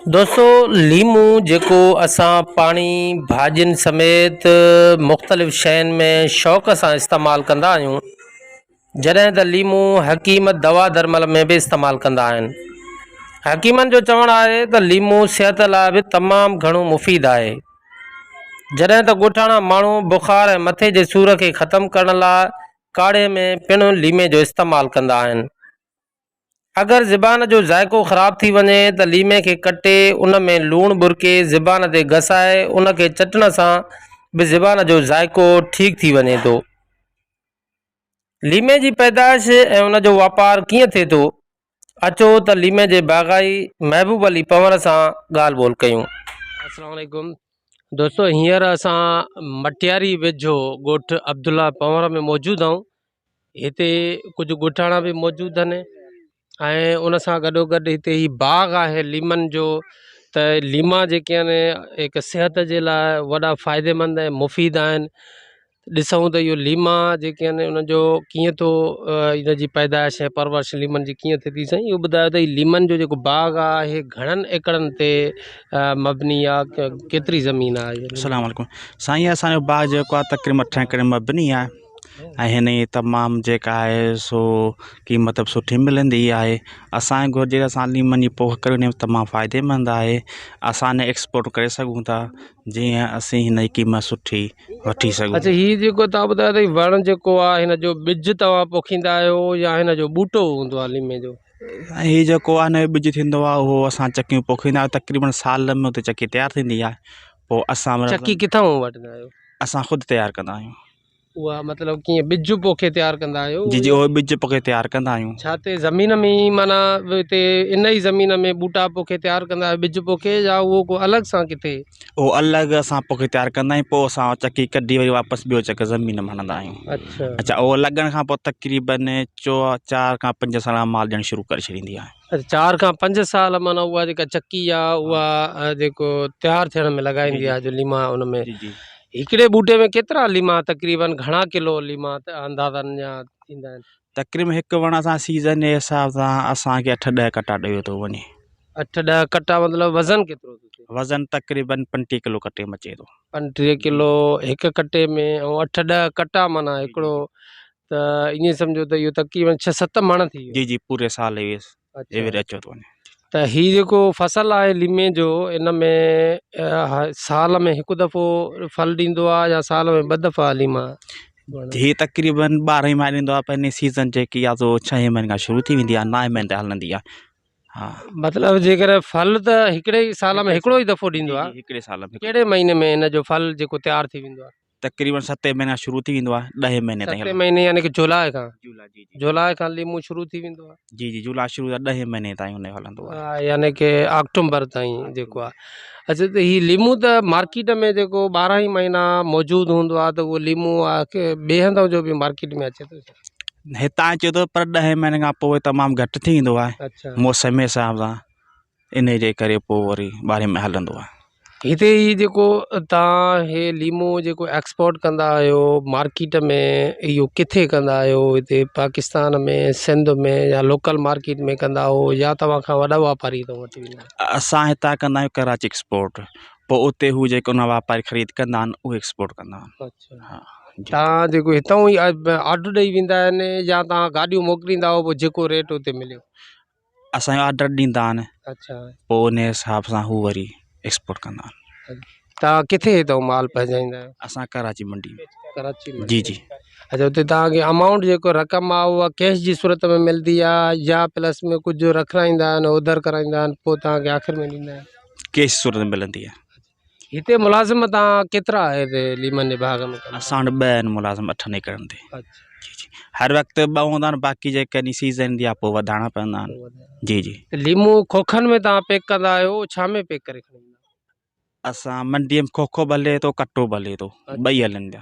دوستو ليمو جيڪو اسان پاڻي ڀاڄين سميت مختلف شين ۾ شوق سان استعمال ڪندا آهيون جڏهن ته ليمو حڪيم دوا درمل ۾ به استعمال ڪندا آهن حڪيمن جو چوڻ آهي ته ليمو صحت لاء به تمام گهڻو مفيد آهي جڏهن ته ڳوٺاڻا ماڻهو بخار ۽ مٿي جي سور کي ختم ڪرڻ لاء ڪاڙهي ۾ پڻ ليمي جو استعمال ڪندا آهن اگر زبان جو ذائقو خراب ٿي وڃي ته ليمي کي ڪٽي ان ۾ لوڻ ٻرڪي زبان تي گسائي ان کي چٽڻ سان به زبان جو ذائقو ٺيڪ ٿي وڃي ٿو. ليمي جي پيدائش ۽ ان جو واپار ڪيئن ٿئي ٿو؟ اچو ته ليمي جي باغائي محبوب علي پنهور سان ڳالهه ٻولهه ڪيون. السلام عليڪم دوستو هينئر اسان مٽياري ويجهو ڳوٺ عبدالله پنهور ۾ موجود آهيون. هتي ڪجهه ڳوٺاڻا به موجود آهن ۽ ان سان گڏو گڏ هتي هي باغ آهي ليمن جو ته ليما جيڪي آهن هڪ صحت جي لاء وڏا فائديمند ۽ مفيد آهن ڏسون ته اهو ليما جيڪي آهن ان جو ڪيئن ٿو ان جي پيدائش ۽ پرورش ليمن جي ڪيئن ٿئي ٿي سائين اهو ٻڌايو ته هي ليمن جو جيڪو باغ آهي گهڻن ايڪڙن تي مبني آهي ڪيتري زمين آهي السلام عليڪم سائين اسانجو باغ جيڪو آهي تقريبن اٺ ايڪڙ مبني آهي ۽ هن جي تمام جيڪا آهي سو قيمت به سٺي ملندي آهي اسان کي گهرجي ته اسان ليمن جي پوک ڪريون هن ۾ تمام فائديمند آهي اسان هن ايڪسپورٽ ڪري سگهون ٿا جيئن اسين هن جي قيمت سٺي وٺي سگهون اڇا هي جيڪو توهان ٻڌايو ته وڻ جيڪو آهي هن جو ٻج توهان پوکيندا آهيو يا هن جو ٻوٽو هوندو آهي ليمي جو ۽ هي جيڪو آهي هن جو ٻج ٿيندو آهي اهو اسان چڪيون پوکيندا آهيون تقريبن سال ۾ اتي چڪي تيار ٿيندي آهي پوء اسان چڪي ڪٿان وٺندا آهيو اسان خود تيار ڪندا آهيون اها مطلب ڪيئن ٻج پوکي تيار ڪندا آهيو؟ جي جي اهو ٻج پوکي تيار ڪندا آهيون. ڇا تي زمين ۾ ئي معنيٰ هتي ان ئي زمين ۾ ٻوٽا پوکي تيار ڪندا آهيو ٻج پوکي يا اهو ڪو الڳ سان ڪٿي؟ اهو الڳ اسان پوکي تيار ڪندا آهيون پوء اسان چڪي ڪڍي وري واپس ٻيو چڪر زمين ۾ هڻندا آهيون. اڇا. اڇا اهو لڳڻ کان پوء تقريبن چو چار کان پنج سال مال ڏيڻ شروع ڪري ڇڏيندي آهي. اڇا چار کان پنج سال معنيٰ اها جيڪا چڪي آهي اها جيڪو تيار ٿيڻ ۾ لڳائيندي آهي جو ليما ان ۾ جي جي. هڪڙي ٻوٽي ۾ ڪيترا ليما تقريبن گهڻا ڪلو ليما اندازن جا ٿيندا آهن؟ تقريبن هڪ وڻ اسان سيزن جي حساب سان اسان کي اٺ ڏهه ڪٽا ڏيو ٿو وڃي. اٺ ڏهه ڪٽا مطلب وزن ڪيترو ٿو ٿئي؟ وزن تقريبن پنٽيهه ڪلو ڪٽي ۾ اچي ٿو. پنٽيهه ڪلو هڪ ڪٽي ۾ ۽ اٺ ڏهه ڪٽا معنيٰ هڪڙو ته ائين سمجهو ته اهو تقريبن ڇهه ست مڻ ٿي ويو. جي جي پوري سال جي ايوريج اچيو ٿو وڃي. ته هي جيڪو فصل آهي ليمي جو ان ۾ سال ۾ هڪ دفعو ڦل ڏيندو آهي يا سال ۾ ٻه دفعا ليما؟ هي تقريبن ٻارهن ئي مهينا ڏيندو آهي پر هن جي سيزن جيڪي آهي سو ڇهين مهيني کان شروع ٿي ويندي آهي نائين مهيني تائين هلندي آهي ها. مطلب جيڪڏهن ڦل ته هڪڙي ئي سال ۾ هڪڙو ئي دفعو ڏيندو آهي. هڪڙي سال ۾. ڪهڙي مهيني ۾ هن جو ڦل جيڪو تيار ٿي ويندو آهي؟ تقريبن ستين مهيني کان شروع ٿي ويندو آهي ڏهين مهيني تائين ستين مهيني يعني ڪه جولاء کان جولاء کان ليمو شروع ٿي ويندو آهي جي جي جولاء شروع ٿيا ڏهين مهيني تائين ان جو هلندو آهي يعني ڪه آڪٽومبر تائين جيڪو آهي اچھا ته هي ليمو ته مارڪيٽ ۾ جيڪو ٻارهن ئي مهينا موجود هوندو آهي ته اهو ليمو ٻئي هنڌ جو به مارڪيٽ ۾ اچي ٿو هتان اچي ٿو پر ڏهين مهيني کان پوء تمام گهٽ ٿي ويندو آهي موسم جي حساب سان انهيء جي ڪري پوء وري ٻارهين مهيني هلندو آهي. هتي هي جيڪو تان هي ليمو جيڪو ايڪسپورٽ ڪندا آهيو مارڪيٽ ۾ اهو ڪٿي ڪندا آهيو هتي پاڪستان ۾ سنڌ ۾ يا لوڪل مارڪيٽ ۾ ڪندا آهيو يا توهان کان وڏا واپاري هتان وٺي ويندا آهن. اسان هتان ڪندا آهيون ڪراچي ايڪسپورٽ پوء اتي هو جيڪو ان واپاري خريد ڪندا آهن اهي ايڪسپورٽ ڪندا آهن. اڇا ها جي. تان جيڪو هتان ئي آرڊر ڏئي ويندا آهن يا تان گاڏيون موڪليندا آهيو پوء جيڪو ريٽ اتي مليو. اسان کي آرڊر ڏيندا آهن اڇا پوء ان حساب سان هو وري ايڪسپورٽ ڪندا آهن. توهان ڪٿي هتان مال پهچائيندا آهيو؟ اسان ڪراچي منڊي ۾. ڪراچي منڊي جي جي. اڇا اتي توهان کي امائونٽ جيڪو رقم آهي اها ڪيش جي صورت ۾ ملندي آهي يا پلس ۾ ڪجهه رکرائيندا آهن اوڌر ڪرائيندا آهن پوء توهان کي آخر ۾ ڏيندا آهن؟ ڪيش صورت ۾ ملندي آهي. هتي ملازم توهان ڪيترا هتي ليمن جي باغ ۾ ڪم اسان وٽ ٻه آهن ملازم اٺن ايڪڙن تي. اڇا. جي جي هر وقت ٻه هوندا آهن باقي جيڪڏهن سيزن ايندي آهي پوء وڌائڻا پوندا آهن جي جي. ليمو کوکن ۾ توهان پيڪ ڪندا آهيو ڇا ۾ پيڪ ڪري کڻي ايندا آهيو؟ اسان منڊي ۾ کوکو به هلي ٿو ڪٽو به هلي ٿو ٻئي هلن ٿا.